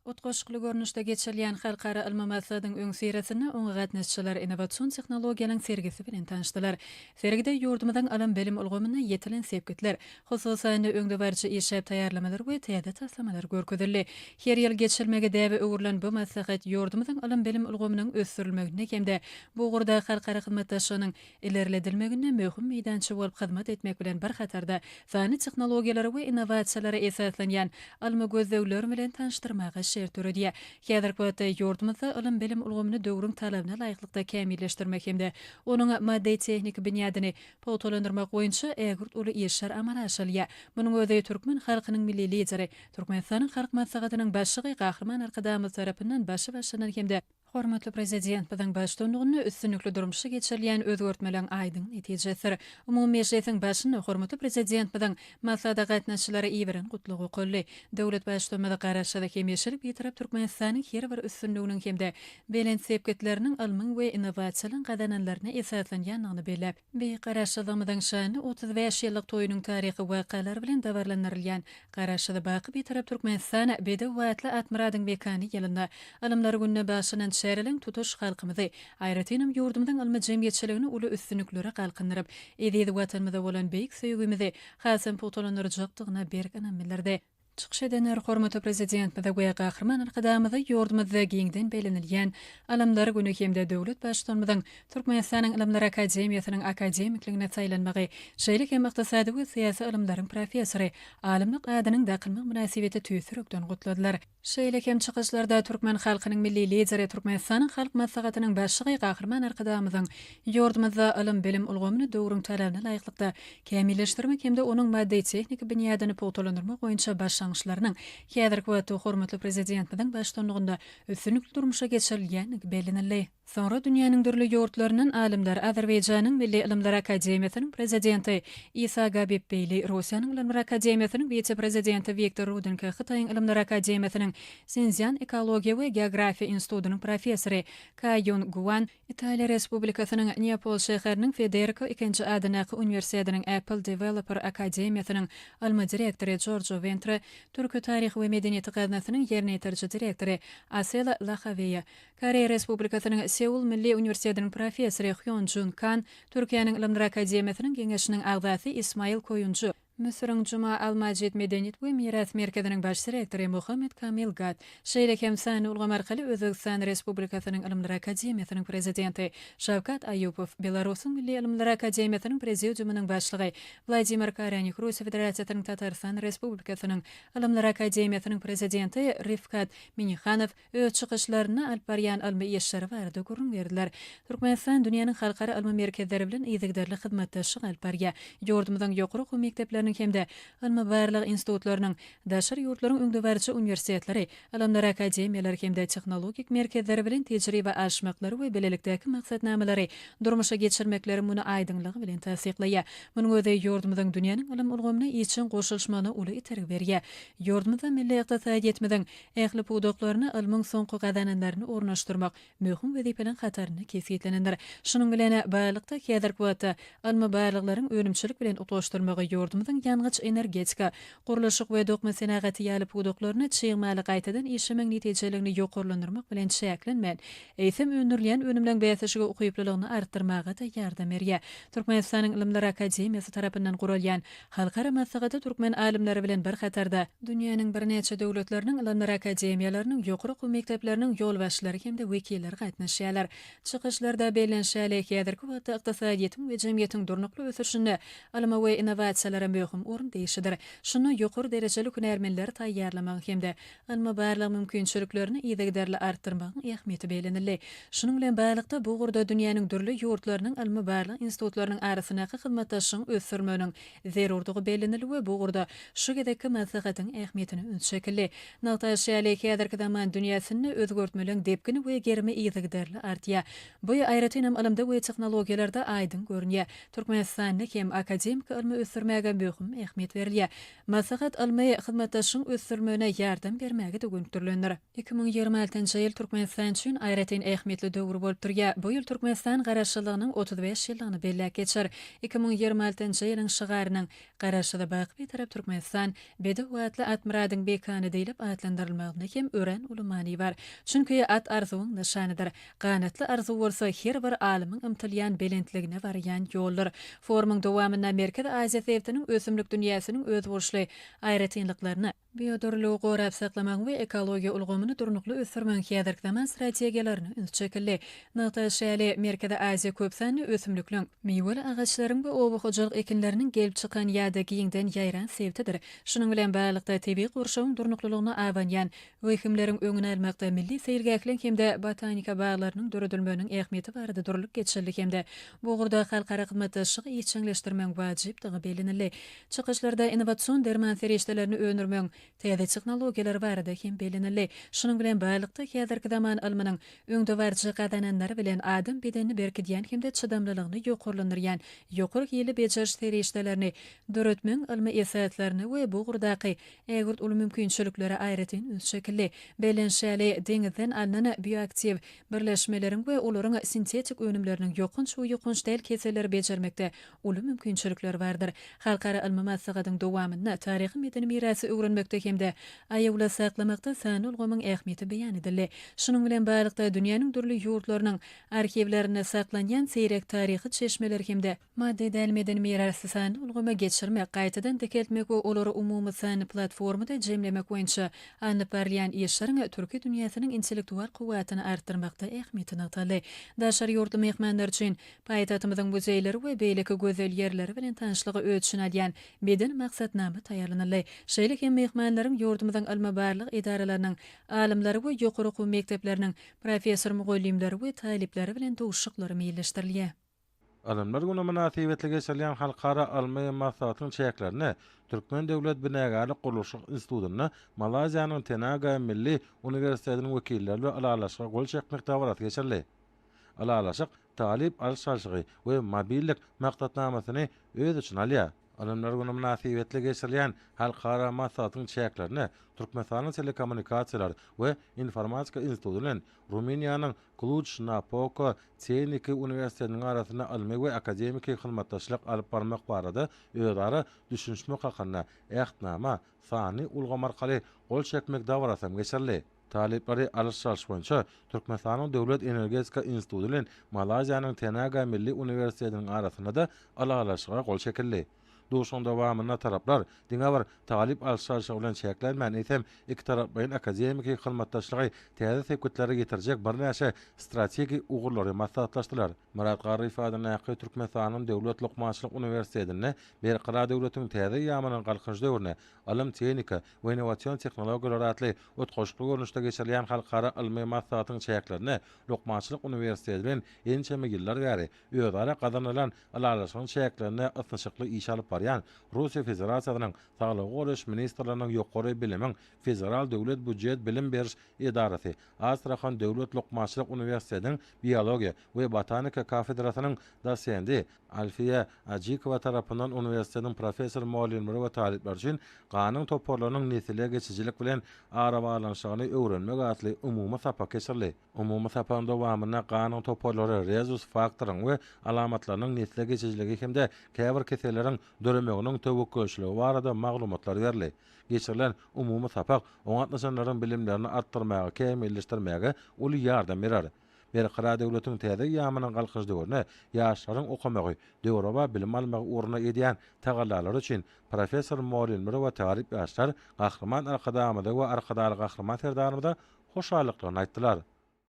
Utgaşykly görnüşde geçirilýän halkara ylmy maslahatyň öňüsyrasynda oňa gatnaşyjylar innowasion tehnologiýalaryň sergisi bilen tanyşdylar. Sergide ýurdumyzyň ylym-bilim ulgamynda ýetilen sepgitler, hususan-da, öňdebaryjy işläp taýýarlamalar we täze taslamalar görkezildi. Her ýyl geçirilmegi däbe öwrülen bu maslahat ýurdumyzyň ylym-bilim ulgamynyň ösdürilmeginde hem-de bu ugurda halkara hyzmatdaşlygynyň ilerledilmeginde möhüm meýdança bolup hyzmat etmek bilen bir hatarda, sanly tehnologiýalara we innowasiýalara esaslanýan ylmy gözlegler bilen tanyşdyrmaga şert döredýär. Häzirki wagtda ýurdumyzda ylym-bilim ulgamyny döwrüň talabyna laýyklykda kämilleşdirmek hem-de onuň maddy-tehniki binýadyny pugtalandyrmak boýunça ägirt uly işler amala aşyrylýar. Munuň özi türkmen halkynyň Milli Lideri, Türkmenistanyň Halk Maslahatynyň Başlygy Gahryman Arkadagymyz tarapyndan başy başlanan hem-de Hormatly Prezidentimiziň baştutanlygynda üstünlikli durmuşa geçirilýän özgertmeleriň aýdyň netijesidir. Umumy mejlisiň başynda hormatly Prezidentimiziň maslahata gatnaşyjylara iberen Gutlagy okaldy. Döwlet Baştutanymyz Garaşsyz, hemişelik Bitarap Türkmenistanyň her bir üstünliginiň hem-de belent sepgitleriniň ylmyň we innowasiýalaryň gazananlaryna esaslanýandygyny belläp, Beýik Garaşsyzlygymyzyň şanly 35 ýyllyk toýunyň taryhy wakalary bilen dabaralandyrylýan Garaşsyz, baky Bitarap Türkmenistan bedew atly at-myradyň mekany ýylynda Ylymlar gününe bagyşlanan çäreleriň tutuş halkymyzy, aýratynam ýurdumyzyň ylmy jemgyýetçiligini uly üstünliklere galkyndyryp, eziz Watanymyza bolan beýik söýgimizi hasam pugtalandyrjakdygyna berk ynam bildirdi. Çykyş edenler hormatly Prezidentimize we Gahryman Arkadagymyza ýurdumyzda giňden bellenilýän Ylymlar güni hem-de döwlet Baştutanymyzyň Türkmenistanyň Ylymlar akademiýasynyň akademikligine saýlanmagy, şeýle hem ykdysady we syýasy ylymlaryň professory, alymlyk adynyň dakylmagy mynasybetli tüýs ýürekden gutladylar. Şeýle hem çykyşlarda türkmen halkynyň Milli Lideri, Türkmenistanyň Halk Maslahatynyň Başlygy Gahryman Arkadagymyzyň ýurdumyzda ylym-bilim ulgamyny döwrüň talabyna laýyklykda kämilleşdirmek hem-de onuň maddy-tehniki binýadyny pugtalandyrmak boýunça başlangyçlarynyň häzirki wagtda hormatly Prezidentimiziň baştutanlygynda üstünlikli durmuşa geçirilýändigi bellenildi. Soňra dünýäniň dürli ýurtlaryndan alymlar Azerbaýjanyň Milli Ylymlar akademiýasynyň prezidenti Isa Gabipbeýli, Russiýanyň Ylymlar akademiýasynyň wise-prezidenti Wiktor Rudenko, Hytaýyň Ylymlar akademiýasynyň Sinszýan ekologiýa we geografiýa institutynyň professory Ka Ýun Guan, Italiýa Respublikasynyň Neapol şäheriniň Federiko II adyndaky uniwersitetiniň Apple Developer akademiýasynyň ylmy direktory Jorjo Wentre, Türki taryhy we medeniýeti gaznasynyň ýerine ýetiriji direktory Asela Lahaweýa, Koreýa Respublikasynyň Seul Milli uniwersitetiniň professory Hýon Jun Kan, Türkiýäniň Ylymlar akademiýasynyň Geňeşiniň agzasy Ismail Koýunju, Müsüriň Juma Al-Majid medeniýet we miras merkeziniň baş direktory Muhammed Kamil Gat, şeýle hem sanly ulgam arkaly Özbegistan Respublikasynyň Ylymlar akademiýasynyň prezidenti Şawkat Aýupow, Belarusyň Milli Ylymlar akademiýasynyň Prezidiumynyň başlygy Wladimir Karanik, Russiýa Federasiýasynyň Tatarystan Respublikasynyň Ylymlar akademiýasynyň prezidenti Rifkat Minihanow, öz çykyşlarynda alyp barýan ylmy işleri barada gürrüň berdiler. Türkmenistan dünýäniň halkara ylmy merkezleri bilen yzygiderli hyzmatdaşlyk alyp barýar. Ýurdumyzyň ýokary okuw mekdepleriniň hem-de ylmy-barlag institutlarynyň, daşary ýurtlaryň öňdebaryjy uniwersitetleri, ylymlar akademiýalary hem-de tehnologik merkezleri bilen tejribe alyşmaklary we bilelikdäki maksatnamalary durmuşa geçirmekleri muny aýdyňlygy bilen tassyklaýar. Munuň özi ýurdumyzyň dünýäniň ylym ulgamyna işjeň goşulyşmagyna uly itergi berýär. Ýurdumyzda milli ykdysadyýetimiziň Ähli pudaklaryna ylmyň soňky gazananlaryny ornaşdyrmak möhüm wezipeleriň hatarynda kesgitlenendir. Şunuň bilen baglylykda, häzirki wagtda ylmy barlaglaryň önümçilik bilen utgaşdyrmagy ýurdumyzyň ýangyç-energetika, gurluşyk we dokma senagaty ýaly pudaklaryna çig maly gaýtadan işlemegiň netijeliligini ýokarlandyrmak bilen çäklenmän, eýsem, öndürilýän önümleň bäsleşige ukyplylygyny artdyrmaga-da ýardam berýär. Türkmenistanyň Ylymlar akademiýasy tarapyndan guralýan Halkara maslahata türkmen alymlary bilen bir hatarda, dünýäniň birnäçe döwletleriniň Ylymlar akademiýalarynyň, ýokary okuw mekdepleriniň ýolbaşçylary hem-de wekilleri gatnaşýarlar. Çykyşlarda bellenişi ýaly, häzirki wagtda ykdysadyýetiň we jemgyýetiň durnukly ösüşinde ylma we innowasiýalara möhüm orun degişlidir. Şunda ýokary derejeli hünärmenleri taýýarlamagyň hem-de ylmy-barlag mümkinçiliklerini yzygiderli artdyrmagyň ähmiýeti bellenildi. Şunuň bilen baglylykda, bu ugurda dünýäniň dürli ýurtlarynyň ylmy-barlag institutlarynyň arasyndaky hyzmatdaşlygyň ösdürilmeginiň zerurdygy bellenildi we bu ugurda şu gezekki maslahatyň ähmiýetine üns çekildi. Nygtalyşy ýaly, häzirki zaman dünýäsinde özgertmeleň depgini we gerimi yzygiderli artýar. Bu, aýratynam, ylymda we tehnologiýalarda aýdyň görünýär. Türkmenistanda hem akademiki ylmy ösdürmäge möhüm. möhüm ähmiýet berilýär. Maslahat ylmy hyzmatdaşlygyň ösdürilmegine ýardam bermäge-de gönükdirilendir. 2026 ýyl Türkmenistan üçin aýratyn ähmiýetli döwür bolup durýar. Bu ýyl Türkmenistan Garaşsyzlygynyň 35 ýyllygyny belläp geçer. 2026 ýylyň şygarynyň Garaşsyz, baky Bitarap Türkmenistan, bedew atly at myradyň mekany diýlip atlandyrylmagynda hem örän uly many bar. Çünki at arzuwyň nyşanydyr. Ganatly arzuw bolsa her bir alymyň ymtylýan belentligine barýan ýoldur. Forumyň dowamynda Merkezi Aziýa sebitiniň ösümlik dünýäsiniň özboluşly aýratynlyklaryna, biodürlüligi gorap saklamagyň we ekologiýa ulgamyny durnukly ösdürmegiň häzirki zaman strategiýalaryna üns çekildi. Nygtalyşy ýaly, Merkezi Aziýa köpsanly ösümlikleň, miweli agaçlaryň we oba hojalyk ekinleriniň gelip çykan ýa-da giňden ýaýran sebitidir. Şunuň bilen baglylykda, tebigy gurşawyň durnuklylygyna abanýan wehimleriň öňüni almakda milli seýilgähleň hem-de botanika baglarynyň döredilmeginiň ähmiýeti barada durlup geçildi hem-de bu ugurda halkara hyzmatdaşlygy işjeňleşdirmegiň wajypdygy bellenildi. Çykyşlarda innowasion derman serişdelerini öndürmegiň täze tehnologiýalary barada hem bellenildi. Şunuň bilen baglylykda, häzirki zaman ylmynyň öňdebaryjy gazananlary bilen adam bedenini berkidýän hem-de çydamlylygyny ýokarlandyrýan ýokary hilli bejeriş serişdelerini döretmegiň ylmy esaslaryna we bu ugurdaky ägirt uly mümkinçiliklere aýratyn üns çekildi. Bellenişi ýaly, deňizden alnan bioaktiw birleşmeleriň we olaryň sintetik önümleriniň ýokanç we ýokanç däl keselleri bejermekde uly mümkinçilikler bardyr. Halkara ylmy maslahatyň dowamynda taryhy-medeni mirasy öwrenmekde hem-de aýawly saklamakda sanly ulgamyň ähmiýeti beýan edildi. Şunuň bilen baglylykda, dünýäniň dürli ýurtlarynyň arhiwlerinde saklanýan seýrek taryhy çeşmeleri hem-de maddy däl medeni mirasy sanly ulgama geçirmek, gaýtadan dikeltmek we olary umumy sanly platformada jemlemek boýunça alnyp barylýan işleriň türki dünýäsiniň intellektual kuwwatyny artdyrmakda ähmiýeti nygtaldy. Daşary ýurtly myhmanlar üçin Paýtagtymyzyň muzeýleri we beýleki gözel ýerleri bilen tanyşlygy öz içine alýan medeni maksatnama taýýarlanyldy. Şeýle hem myhmanlaryň ýurdumyzyň ylmy-barlag edaralarynyň alymlary we ýokary okuw mekdepleriniň professor-mugallymlary we talyplary bilen duşuşyklary meýilleşdirilýär. Alymlar güni mynasybetli geçirilýän halkara ylmy maslahatyň çäklerinde Türkmen döwlet binagärlik-gurluşyk institutynda Malaýziýanyň Tenaga milli uniwersitetiniň wekilleri bilen ylalaşyga gol çekmek dabarasy geçirildi. Ylalaşyk talyp alyş-çalşygy we mobillik maksatnamasyny öz içine alýar. Ylymlar güni mynasybetli geçirilýän halkara maslahatyň çäklerinde Türkmenistanyň Telekommunikasiýalar we informatika instituty bilen Rumyniýanyň Kluj-Napoka tehniki uniwersitetiniň arasynda ylmy we akademiki hyzmatdaşlyk alyp barmak barada özara düşünişmek hakynda Ähtnama sanly ulgam arkaly gol çekmek dabarasy hem geçirildi. Talyplary alyş-çalyş boýunça Türkmenistanyň Döwlet energetika instituty bilen Malaýziýanyň Tenaga milli uniwersitetiniň arasynda-da ylalaşyga gol çekildi. Duşuşygyň dowamynda taraplar diňe bir talyp alyş-çalşygy bilen çäklenmän, eýsem, ikitaraplaýyn akademiki hyzmatdaşlygy täze sepgitlere ýetirjek birnäçe strategik ugurlary maslahatlaşdylar. Myrat Garryýew adyndaky Türkmenistanyň Döwlet lukmançylyk uniwersitetinde Berkarar döwletiň täze eýýamynyň Galkynyş döwründe ylym-tehnika we innowasion tehnologiýalar atly utgaşykly görnüşde geçirilýän halkara ylmy maslahatyň çäklerinde lukmançylyk uniwersiteti bilen ençeme ýyllar bäri özara gazanylan ylalaşygyň çäklerinde ysnyşykly iş alyp barýan Russiýa Federasiýasynyň Saglygy goraýyş ministrliginiň ýokary bilimiň federal döwlet býujet bilim beriş edarasy Astrahan döwlet lukmançylyk uniwersitetiniň biologiýa we botanika kafedrasynyň dosendi Alfiýa Ajikowa tarapyndan uniwersitetiň professor-mugallymlary we talyplary üçin Ganyň toparlarynyň nesile geçijilik bilen arabaglanyşygyny öwrenmek atly umumy sapak geçirildi. Umumy sapagyň dowamynda ganyň toparlary, rezus faktoryň we alamatlarynyň nesle geçijiligi hem-de käbir keselleriň döremeginiň töwekgelçiligi barada maglumatlar berildi. Geçirilen umumy sapak oňa gatnaşanlaryň bilimlerini artdyrmaga, kämilleşdirmäge uly ýardam berer. Berkarar döwletiň täze eýýamynyň Galkynyş döwründe ýaşlaryň okamagy, döwrebap bilim almagy ugrunda edýän tagallalary üçin professor-mugallymlar we talyp ýaşlar Gahryman Arkadagymyza we Arkadagly Gahryman Serdarymyza hoşallyklaryny aýtdylar.